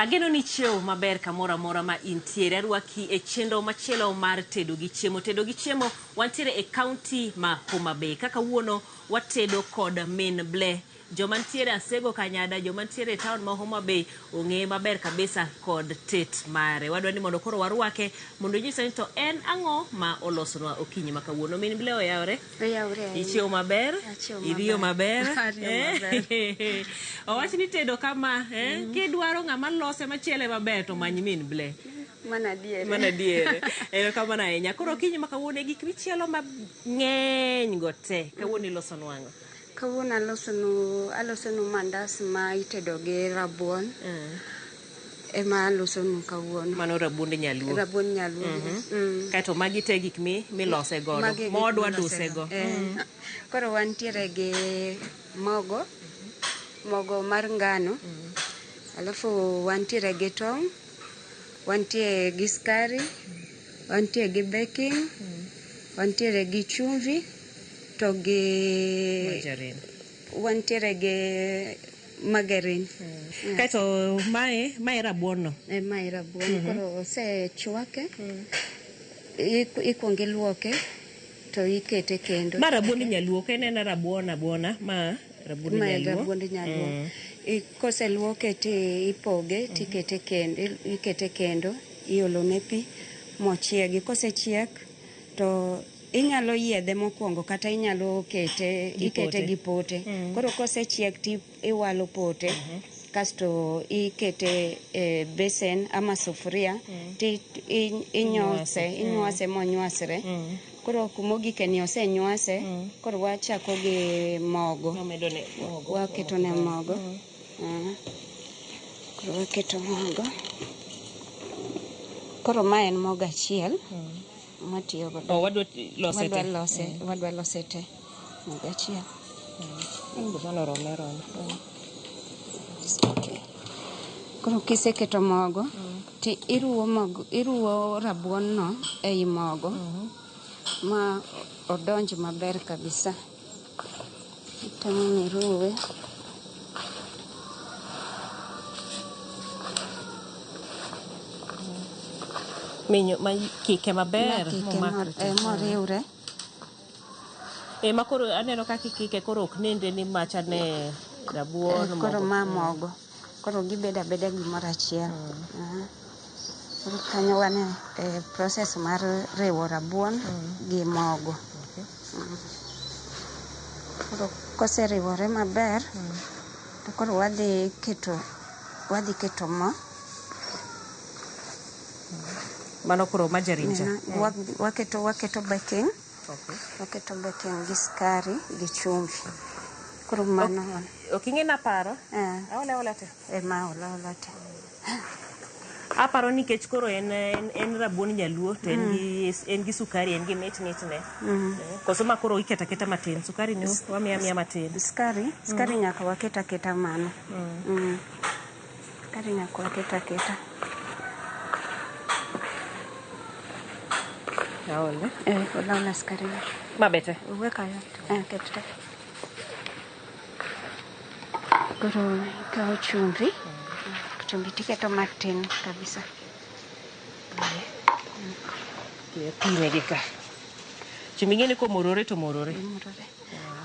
Ageno ni ichiew maber kamoro amora ma intiere. Arwaki e chenro machielo mar tedo gi chiemo. Tedo gi chiemo wantiere e kaunti ma Homa Bay. Kaka wuono watedo kod min Ble. Joma ntiere Asego Kanyada, joma ntiere e town ma Homa Bay ong'eye maber kabisa kod tet mare. Wadwa ni mondo koro warwake mondo onyiswa ni to en ang'o ma olosonwa okinyi ma kawuono. Min Ble oyawre? Oyawre ahinya. Ichiew maber? Achiew Iriyo maber? Ariyo maber. Owach ni tedo kama, eh? Kidwaro ng'ama lose machiele maber to many min Ble. Mano adier. Mano adier. Erokamano ahinya. Koro okinyi ma kawuono e gik michielo mang'eny go te, kawuono ilosonwa ang'o? Kawuono alosonu alosonu mandas ma itedo gi rabuon. Ema alosonu kawuono. Mano rabuond nyaluo. Rabuond nyaluo. Mm. Kaeto magi te gik mi milose godo. Magi e gik Modwa milose duse go. Eh. Koro wantiere gi mogo, mogo mar ngano. Alafu wantiere gi tong', wantie gi skari, wantie gi baking, wantiere gi chumvi, to gi Margarine. wantiere gi margarine. Kaeto mae mae rabuon no. E mae rabuon koro osechwake. Ikuongo iluoke to ikete kendo. Ma rabuond nyaluo ok en ena rabuon abuona ma rabuond Mae nyaluo. rabuond nyaluo. Koseluoke ti ipoge tikete kendo ikete kendo iolone pi mochiegi. Kosechiek to inyalo yiedhe mokwongo kata inyalo kete Gi ikete pote. gi pote. Koro kosechiek ti iwalo pote kasto ikete e besen ama sufuria ti inyose inywase monywasre. Koro kumogike ni osenywase koro wachako gi mogo. Wamedo ne mogo. Waketo ne mogo. Koro waketo mogo. Koro ma en mogo achiel mwatiyo godo. Oh, wadwa lose Wadwa te. lose, wadwa lose te. Mogo achiel. Mano orome orome. Okay. Koro kiseketo mogo ti iruwo mogo iruwo rabuon no ei mogo ma odonj maber kabisa. Itemo miruwe. Minyo ma kike maber Makike momakre te. moriwre. E ma koro aneno kaka ikike koro ok nende ni macha ne rabuon Koro mogo. ma mogo. Koro gibedo abeda gimoro achiel. Aha. Koro kanyo wan e process mar riwo rabuon gi mogo. Koro koseriwore maber to koro wadhi keto wadhi keto mo. Mano koro margarine cha. Neno, waketo waketo baking. Okay. Waketo baking gi skari gi chumvi. Koro mano Ok ing'e naparo. eh, Aole aola te. ema ola ola te. Aparo nikech koro en en, en rabuon nyaluo to en gi en gi sukari en gi mit mit ne. Eh, Koso ma koro iketo aketa matin. Sukari ni wamiya miya matin. Skari, skari nyaka waket aketa mano. Mm. Skari nyaka waket aketa. Aole. Eh, ola ola skari no. Mabete. Weka yo. Eh, ket te. Koro ikawo chumvi. Chumvi tiketo matin kabisa. Pime gi ka. Chumbi ing'e ni komorore to morore. Morore.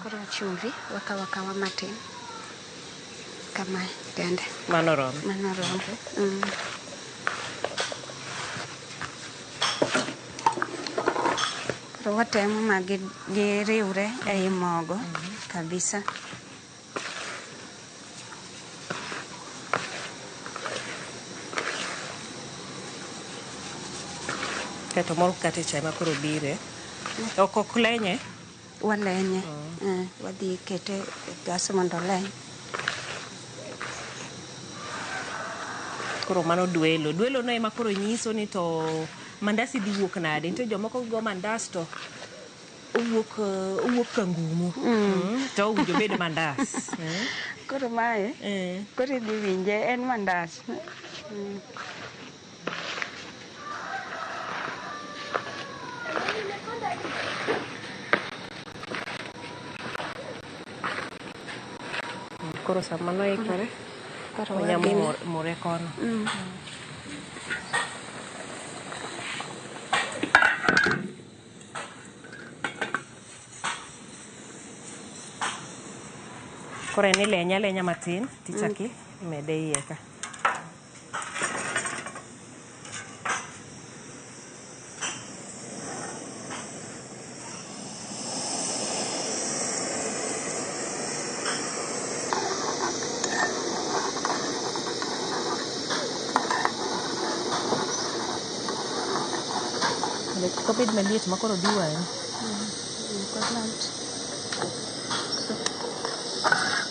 Koro chumvi wakawo akawa matin. Kamae kende. Mano oromo. Mano oromo. Mm. Koro watemo ma giriwre ei mogo kabisa. Kaeto mor mkate cha ema koro bire. Ok ok lenye. Walenye. Eh, wadhi kete e gas mondo oleny. Koro mano dwelo. Dwelo no ema koro nyiso ni to mandasi dhi wuok nade. Nitie jomoko go mandas to owuok owuok ka ngumu. To owinjo obed mandas. Koro mae, koro idhi winje en mandas. Koro sama noikore. Koro Wanyamo wagine. mure kono. Koro en ilenye alenya matin tichaki imede iye ka. Mondo kik obed maliet ma koro dhi wang'i.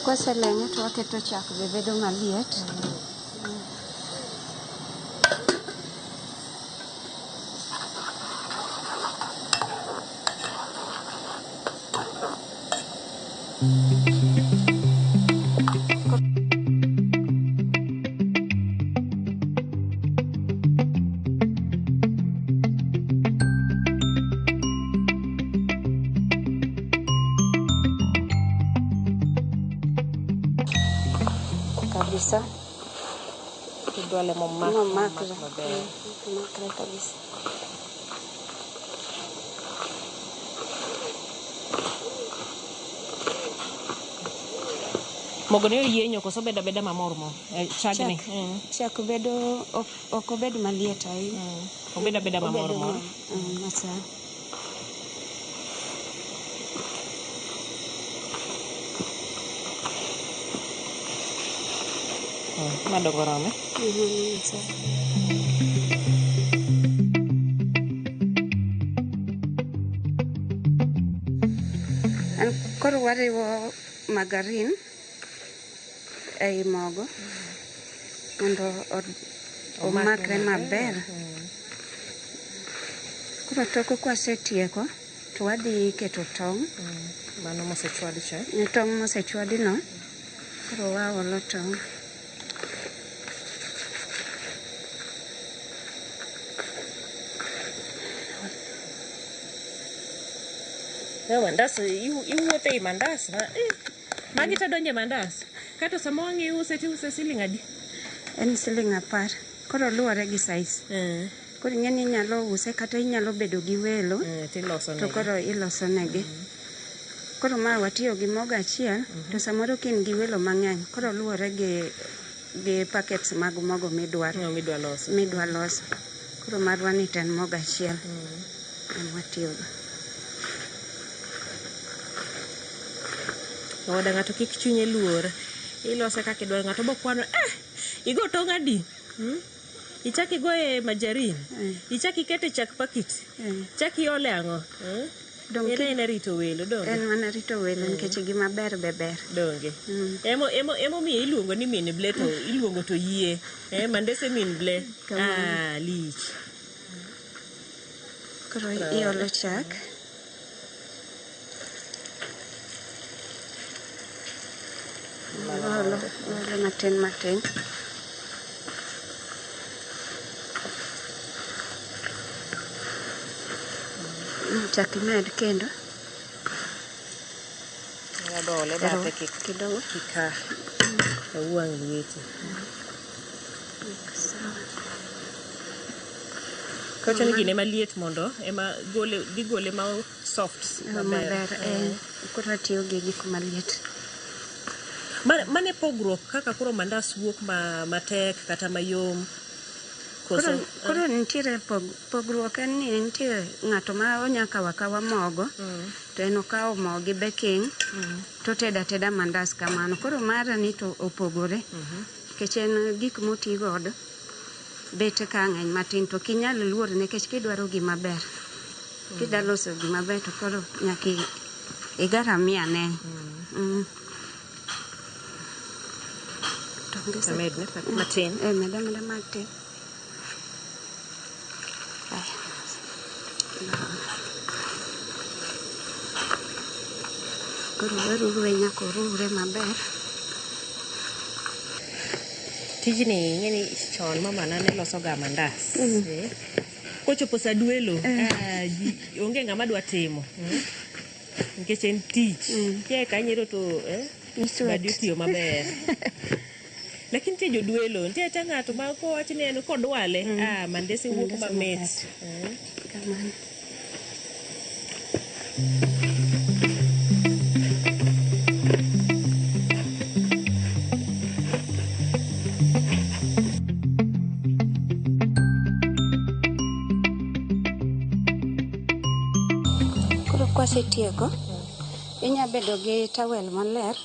Kwaselenye to waketo chak be bedo maliet. Kabisa. Idwale momak Momakre. maber. Omakre kabisa. Mogo ni oyienyo koso obedo abeda mamor mo? Chagni. Chak, chak bedo ok obed maliet ahinya. Obedo abeda mamor Obedo mor. masawa. Ma dongo rome. Sawa. An koro wariwo margarine ei mogo mondo omakre maber. Koro tok kwasetieko to wadhi keto tong'. Mano mosechwadi cha. Tong' mosechwadi no. Koro waolo tong'. No, mandas iwuotho ei mandas ma magi to donje mandas. Kato sama wang' iuse tiuse siling adi? En siling 10. Koro luwore gi size. Koro ing'e ni inyalo use kata inyalo bedo gi welo Tiloso to negi. koro iloso negi. Koro ma watiyo gi mogo achiel to samoro ka in gi welo mang'eny koro luwore gi packets mag mogo midwaro. No, midwa loso. Midwa loso. Koro marwa ni to en mogo achiel. Ema watiyogo. Oda ng'ato kik chunye luor. Ilose kaka idwaro. Ng'ato bo kwano, igo tong' adi? Ichak igoye margarine. Ichak ikete chak pakit. Chak iole ang'o? Dong' En aena rito welo, donge? En mana rito welo nikech gima ber be ber. Donge. Emomiyo iluongo ni min ble to iluongo to yie. Mandese min ble. Kamano. Lich. Koro iolo chak. Iolo matin matin. Chak imed kendo. Nyalo ole bathe kik Kidogo. Kik awang' lweti. Sawa. Kocho ni gine maliet mondo ema gole, dhi gole ma soft maber. Maber. Koro atiyo gi gik maliet. Mane pogruok kaka koro mandas wuok matek kata mayom? Koso, Koro nitiere pogruok en ni nitie ng'ato ma onya kawo akawa mogo, to en okawo mo gi baking, to otedo ateda mandas kamano. Koro mara ni to opogore. Nikech en gik moti godo bet ka ng'eny matin to ok inyal luor nikech kidwaro gima ber. Kidwa loso gima ber to koro nyaka igaramia ne. Amedne matin. Med ameda matin. Aya. Koro waruwe nyaka oruwre maber. Tijni ing'e ni chon mama na ne loso ga mandas. Kochopo sa duelo, ji onge ng'ama dwa timo. Nikech en tich. Kiae kanyo to Iswet. badi otiyo maber. Lakini nitie jodwelo, nitie ata ng'ato ma kowach ni en kodwale, ah, mandese wuok Mandese mamit. mamit. Kamano. Koro kwasetieko, inya bedo gi tawel maler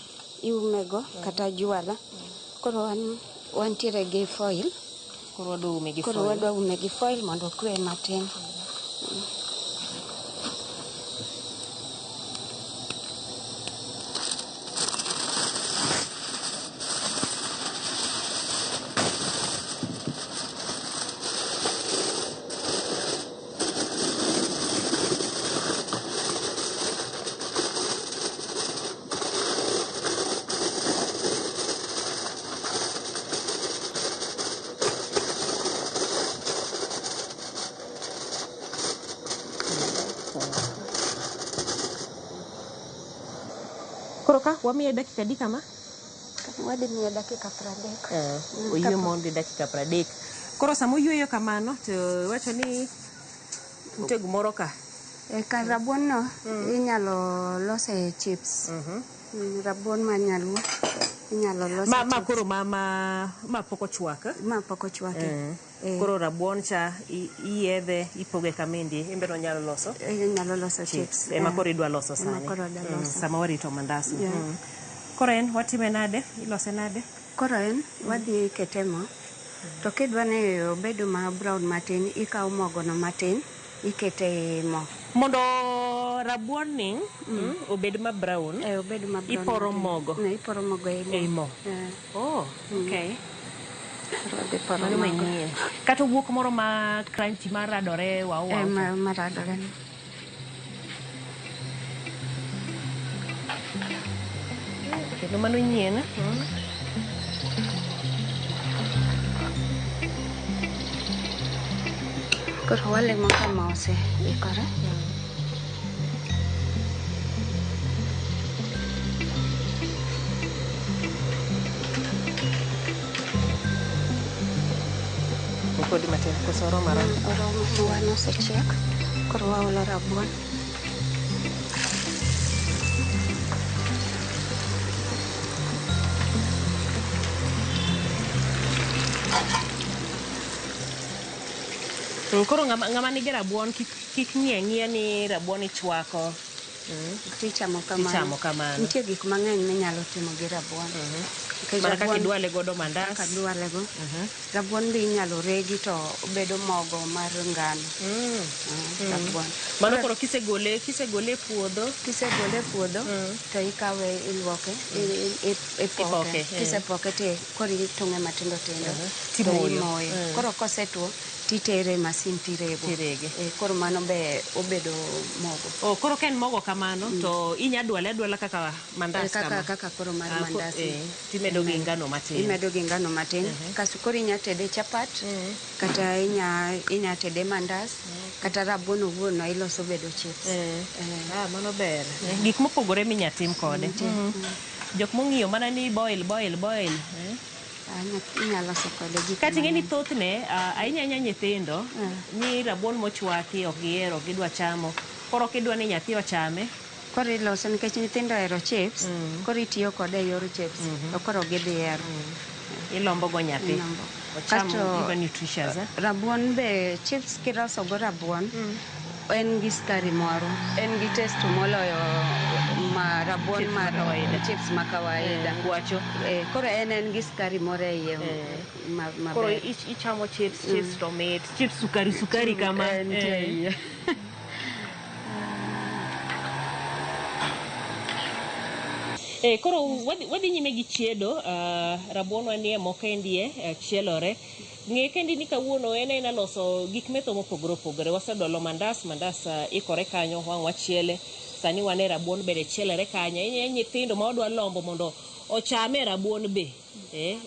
iumego kata juala. Koro wan wantiere gi foil. Koro wadwa ume gi Koro foil. wadwa ume gi foil mondo okwe matin. Koro ka wamiye dakika adi kama? Wadhi miye dakika 30. Oywe mondi dakika 30. Koro sama oyweyo kamano to iwacho ni nitie gimoro ka. E kar rabuon no inyalo lose chips. Rabuon mar nyaluo inyalo lose Ma chips. koro ma pok ochwak. Ma pok ochwaki. Eh. Koro rabuon cha iyiedhe ipoge kamindi en bende onyalo loso Inyalo loso chips. chips. Ema Eh. koro idwa loso Ema sani. koro adwa loso. Sama warito mandas. Yeah. Koro en watime nade? Ilose nade? Koro en wadhi kete mo. To kidwa ni obed ma brown matin, ikawo mogono matin, ikete e mo. Mondo rabuon ni obed ma brown. Eh, obed ma brown Iporo matin. mogo. Ne, iporo mogo ei mo. Ei mo. Eh, Oh, okay. koro wadhi poro Mano mogo. manyien. Kata owuok moro ma crunchy maradore wau Eh, wau. maradore. Kendo mano nyien. Koro walemo ka mo oseikore. Kodi matin koso oromo aroma. Oromo, mowa osechiek. Koro waolo rabuon. Koro ng'ama nigi rabuon kik ng'i ang'iya ni rabuon ichwako. Tichamo kamano. Tichamo kamano. Nitie gik mang'eny minyalo timo gi rabuon. Nikech Mana kaka rabuon- idwale godo mandas. Kaka dwalego. Rabuon be inyalo regi to obedo mogo mar ngano. Rabuon. Mano koro kisegole e puodho. Kisegole e puodho to ikawe iluoke, ipoke. Ipoke, eh. Kisepoke to koro itong'e matindo tindo to Timoyo. imoye. Koro kosetuo titere e masin tirego. Tirege. Eh, koro mano be obedo mogo. Oh, koro ka en mogo kamano to inya dwale adwala kaka mandas Eh, kaka, kama. kaka koro mar Ah, mandas ni. timedo gi ngano matin. Imedo gi ngano matin. Kasto koro inya tede chapat, kata inya tede mandas, kata rabuon owuon no iloso bedo chips. Eh. Eh. Ah, mano ber. Gik mopogore minya tim kode. Jok mong'iyo mana ni boil boil boil. Ah, inya loso kode gik Kata ing'e ni mang'eny. thothne, ahinya ahinya nyithindo, ni rabuon mochwaki ok gihero, ok gidwa chamo. Koro kidwa ni nyathi ochame, Koro iloso nikech nyithindo ohero chips, koro itiyo kode e yor chips, to koro gidhi hero. Ilombo go nyathi. Ilombo. Ocham Kasto, even nutritious. Eh? Rabuon be chips kiloso go rabuon, en gi sukari moro, en gi taste moloyo ma rabuon Chips ma mar kawaida. chips ma kawaida. Ngwacho. Eh, koro en gi sukari moro e iye maber. Koro ichamo chips, chips to mit, chips sukari sukari kama. Eh, nitie e iye. Eh, koro wadhi nyime gi chiedo, rabuon nie mo kendie, chielore. Ng'e kendi ni kawuono en aena loso gik metho mopogore opogore. Wasedwalo mandas, mandas ikore kanyo, wang' wachiele. Sani wan e rabuon bende chielore kanyo. Ahinya nyithindo ma wadwa lombo mondo ochame rabuon be.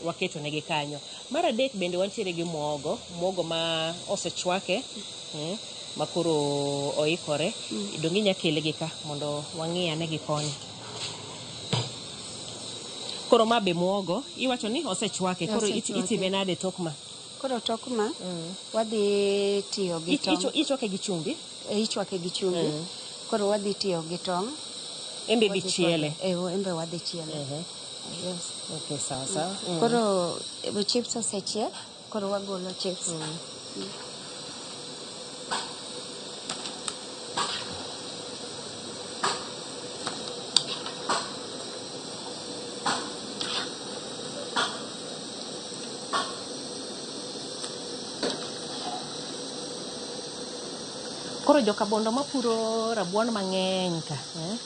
Waketo negi kanyo. Mar adek bende wantiere gi muogo, muogo ma osechwake, ma koro oikore. Donge inya kele gi ka mondo wang'i ane gi koni. Koro ma be muogo, iwacho ni osechwake, koro Osechwake. itime nade tok ma? Koro tok ma wadhi tiyo gi tong'. Ichwake gi chumbi? Ichwake gi chumbi. Koro wadhi tiyo gi tong'. Embe idhi chiele? Embe wadhi chiele. Yes. Okay, sawa sawa. Koro chips osechiek, koro wagolo chips. Koro jokabondo mapuro rabuon mang'eny ka, eh?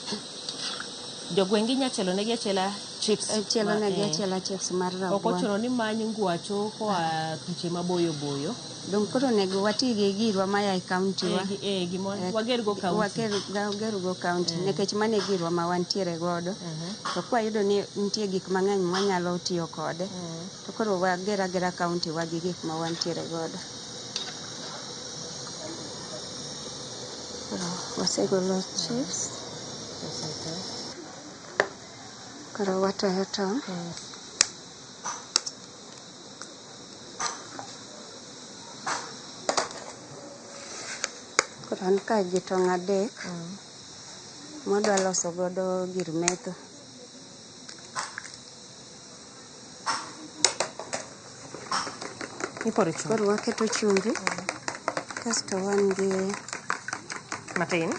Jogweng' gi nya chielo negi achiela chips. Chielo negi eh. achiela chips mar Ok rabuon. ochuno ni many ngwacho koa thuche maboyo boyo. Dong koro onego wati gi girwa maya e kaunti wa. Gima wager go kaunti. Wager go kaunti nikech mano e girwa ma wantiere godo. To kwayudo ni nitie gik mang'eny mwanyalo tiyo kode, to koro wager agera kaunti wa gi gik ma wantiere godo. Koro wasegolo chips. Koro watoyo tong'. Koro an kae gi tong' 3 mwadwa loso godo gir metho. Iporo chumbi. Koro waketo chumbi. Kasto wan gi matin.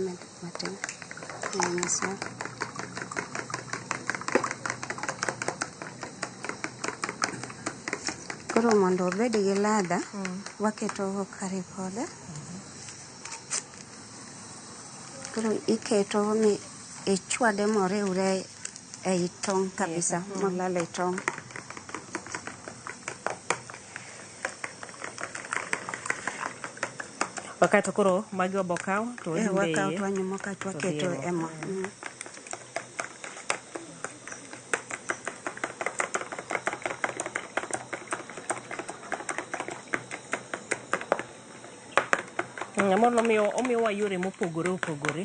Med matin. Nyiso. Koro mondo obed gi ladha, waketo curry powder. Koro iketo mi ichwade moriwre ei tong' kabisa, molal e tong'. Wakato koro magi wabokaw to wadhi Wakaw iye. to wanyumo kae to To dhi waketo e mo. e mo. Amor omiyowa yore mopogore opogore.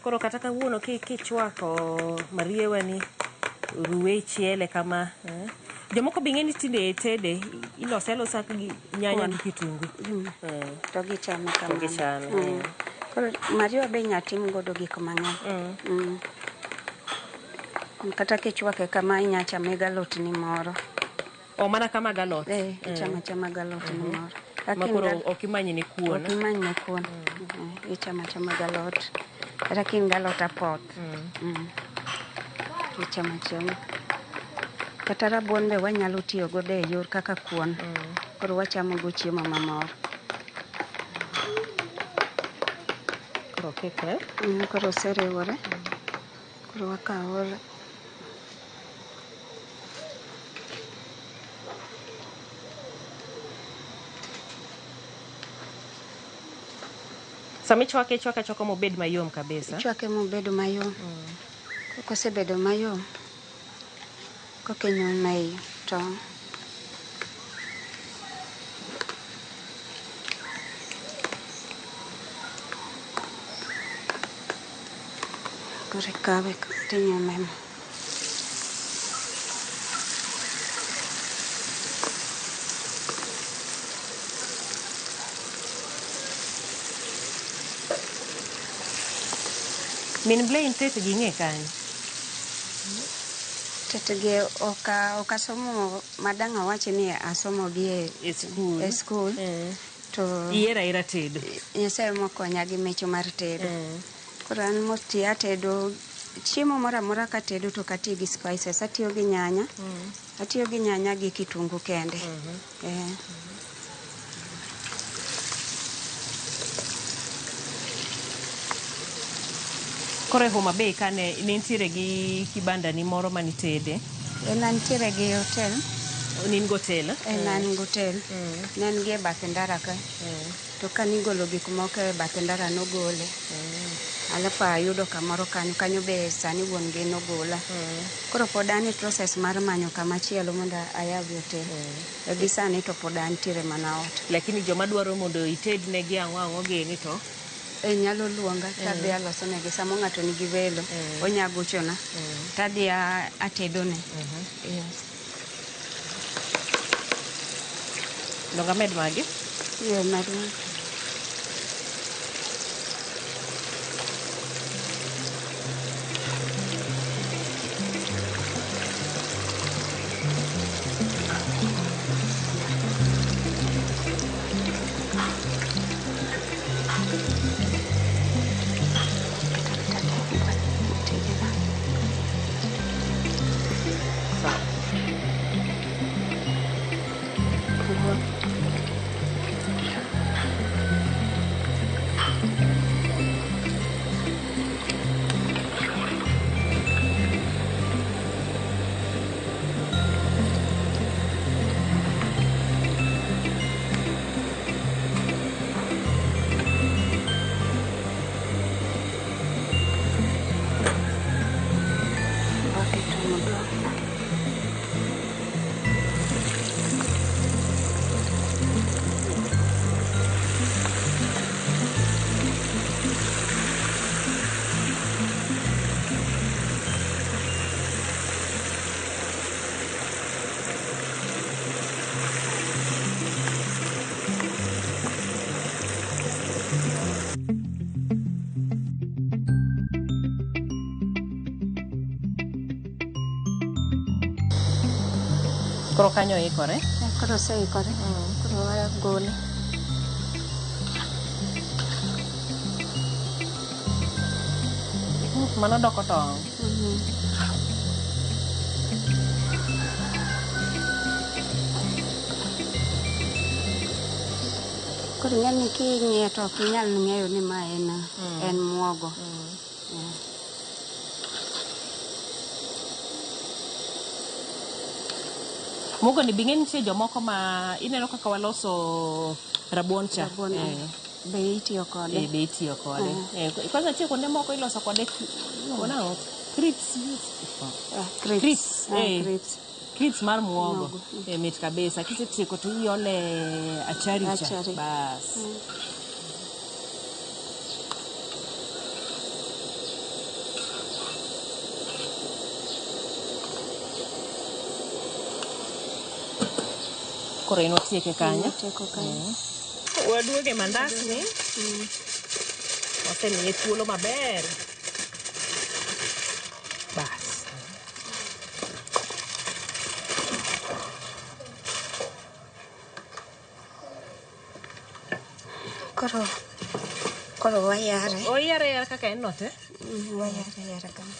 Koro kata kawuono kichwako mariewa ni ruwe ichiele kama. Jomoko be ing'e ni tinde tede ilose alosa gi nyanya gi kitungu. To gichame To kamano. gichame, Koro mariewa be inyalo tim godo gik mang'eny. Kata kichwake kama inyalo chame galot ni moro. O mana kama galot. Ichamo achama galot ni moro. Ma koro ok imany ne kuon. Ok imany ne kuon. Ichamo achama galot. Kata ka in galot apoth. Ichamo achama. Kata rabuon be wanyalo tiyo godo e yor kaka kuon. Koro wachamo go chiemo mamor. Koro okikre. Koro oseriwore. Koro wakawo Sama ichwake, ichwake achwaka mobed mayom kabisa. Ichwake mobed mayom. Kosebedo mayom, koka inyume ei tong'. Koro ikawe tinyume mo. Min Blaine tete gi ng'e kanyo? Tete gi ok asomo madang' awach ni asomo gi E skul. e skul. To Ihero ahera tedo. Nyasaye mokonya gi mich mar tedo. Koro an moti atedo chiemo moro amora katedo to ok ati gi spices, atiyo gi nyanya. Atiyo gi nyanya gi kitungu kende. Koro e Homa Bay ka ne nitiere gi kibanda ni moro manitede. En antiere gi hotel. Ne in gi hotel? En an gi hotel. Ne en gi e bath ndara ka. To ka nigolo gik moko e bath ndara nogole. Alafu ayudo kamoro kanyo, kanyo be sani wuon gi nogola. Koro pod an e process mar manyo kama chielo mondo ayaw hotel. Gi sani to pod antiere mana ot. Lakini joma dwaro mondo ited negi ang'o ang'o gini to? Nyalo luonga tadhi alosonegi. Samo ng'ato nigi welo, onya gochona tadhi atedone. Yes. Donge amed magi? Yeah, med magi. Sawa. Waketo modong'. Koro kanyo oikore? Koro oseikore. Koro wagole. Mano doko tong'. Koro ing'e ni king'iye to ok inyal ng'eyo ni ma en muogo. Muogo ni bing'e nitie jomoko ma ineno kaka waloso rabuon cha. Rabuon, be itiyo kode. Be itiyo kode. Kwanza nitie kuonde moko iloso kode iluongo nang'o? Crisps. Crisps. Crisps. Crisps. Crisps mar muogo. Mit kabisa. Kisetieko to iole achari cha. Achari. Bas. Koro in watieke kanyo. Watieko kanyo. Waduoge mandas ni. Wasemiye thuolo maber. Bas. Koro wayare. Oyare yare kaka en no te? Wayare yare kama.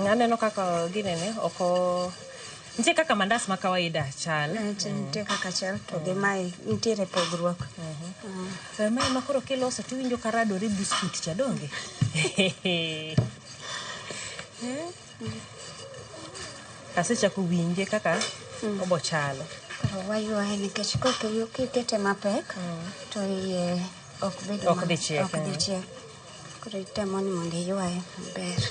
Aneno kaka ginene oko nitie kaka mandas ma kawaida chal. Nitie kaka chal to gi mae nitiere pogruok. Mae ma koro kiloso tiwinjo ka radore biskut cha donge? Asechako winje kaka obo chalo. Koro waywaye nikech kokete mapek to iye ok bed Ok dhi chiek, ok dhi chiek. Koro itemo ni mondo iywaye maber.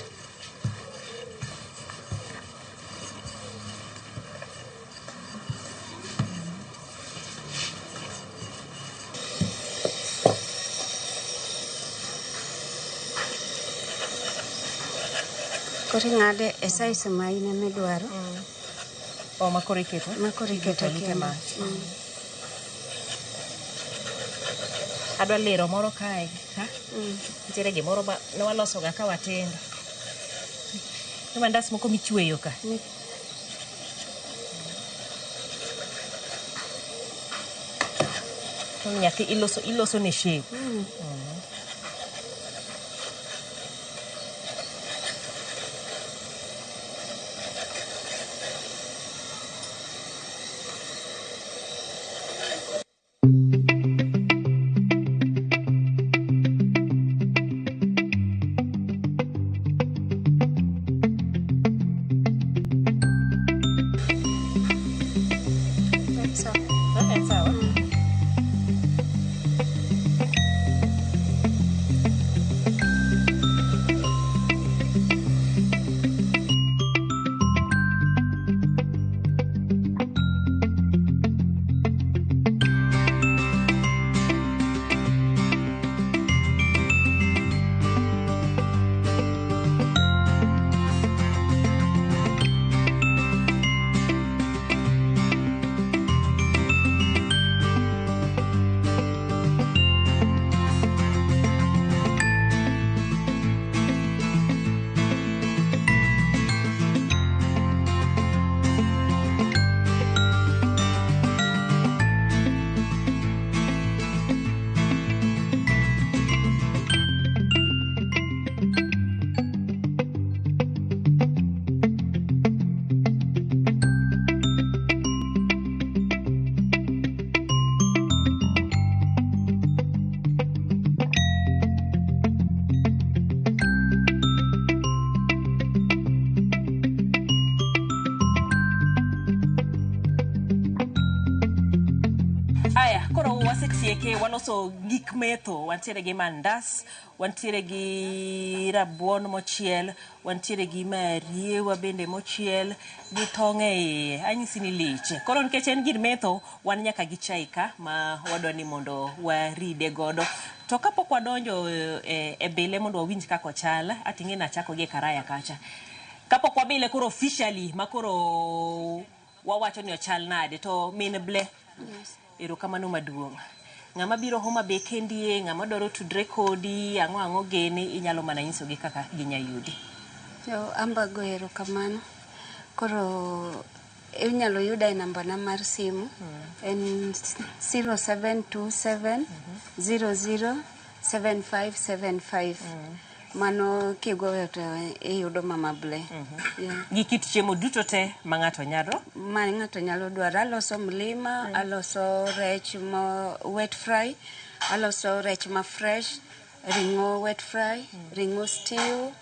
Koro ing'ade e size ma in ema idwaro. O ma koro iketo? Ma koro iketo Iketo kendo. mach. Adwa lero moro kae. Ha? Nitiere gimoro ma ne walosoga ka watindo. Ni mandas moko michweyo ka. Nyathi iloso ne shape. Sawa. Sawa. Aya, koro wasetieke waloso gik metho. Wantiere gi mandas, wantiere gi rabuon mochiel, wantiere gi mariewa bende mochiel, gi tong' e iye. Anyisi ni lich. Koro nikech en gir metho, wan nyaka gi chai ka ma wadwa ni mondo waride godo. To kapok wadonjo e, e bile mondo wawinj kaka ochal, ating'e nachako gi e karaya kacha. Kapok wabile koro officially ma koro wawacho ni ochal nade to min ble Yes. erokamano maduong' ng'ama biro Homa Bay kendie ng'ama dwaro tudre kodi ang'o ang'o gene inyalo mana nyisogi kaka ginya yudi Yo, amba go erokamano. Koro inyalo yuda e nambana mar simu en 0727 00 7575. Mano kigoyo to iyudo Mama Ble. Yeah. gi kit chiemo duto te ma ng'ato nyalo Ma ng'ato nyalo dwaro. Aloso mlima, aloso rech mo wet fry, aloso rech ma fresh, ring'o wet fry, ring'o stew,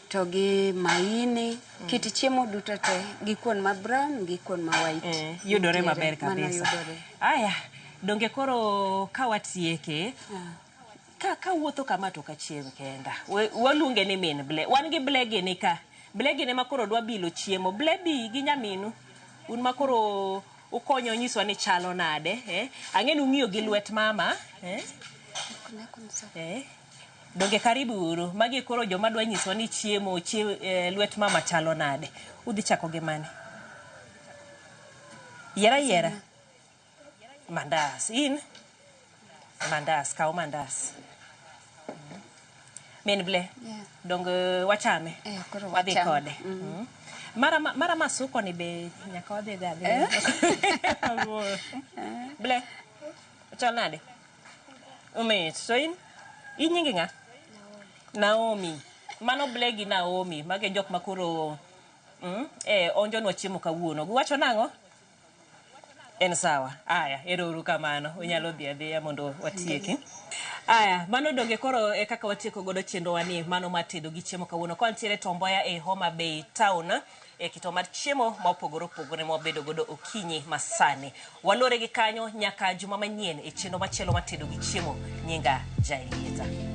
to gi maini, kit chiemo duto te, gi kuon ma brown gi kuon ma white. Yudore Nitiere, maber mano kabisa yudore. aya donge koro ka watieke ka kawuotho kama to kachiem kenda waluonge ni min ble wan gi ble gini ka ble gini ma koro dwa bilo chiemo ble bi gi nyaminu un ma koro ukonyo nyiswa ni chalo nade eh? ang'e ni ung'iyo gi lwet mama eh? Eh? Donge karibu uru magi koro joma dwa nyiswa ni chiemo chie, lwet mama chalo nade udhi chako gi mane yiera yiera mandas in mandas kaw mandas min ble Yeah. donge wachame Eh, koro wadhi wacham. kode mm. mara mara masuko ni be nyaka wadhi ga adhiya. Ble chal nade omit to in in nyingi ng'a Naomi mano ble gi Naomi mage jok ma koro onjonwa chiemo kawuono giwacho nang'o en sawa aya ero uru kamano unyalo dhi adhiya mondo watieki aya mano donge koro e kaka watieko godo chenrowa ni mano mar tedo gi chiemo kawuono ka wantiere Tomboya e Homa Bay town e kito mar chiemo ma opogore opogore ma wabedo godo okinyi masani walore gi kanyo nyaka juma manyien e chenro machielo mar tedo gi chiemo nyinga Jaelieta.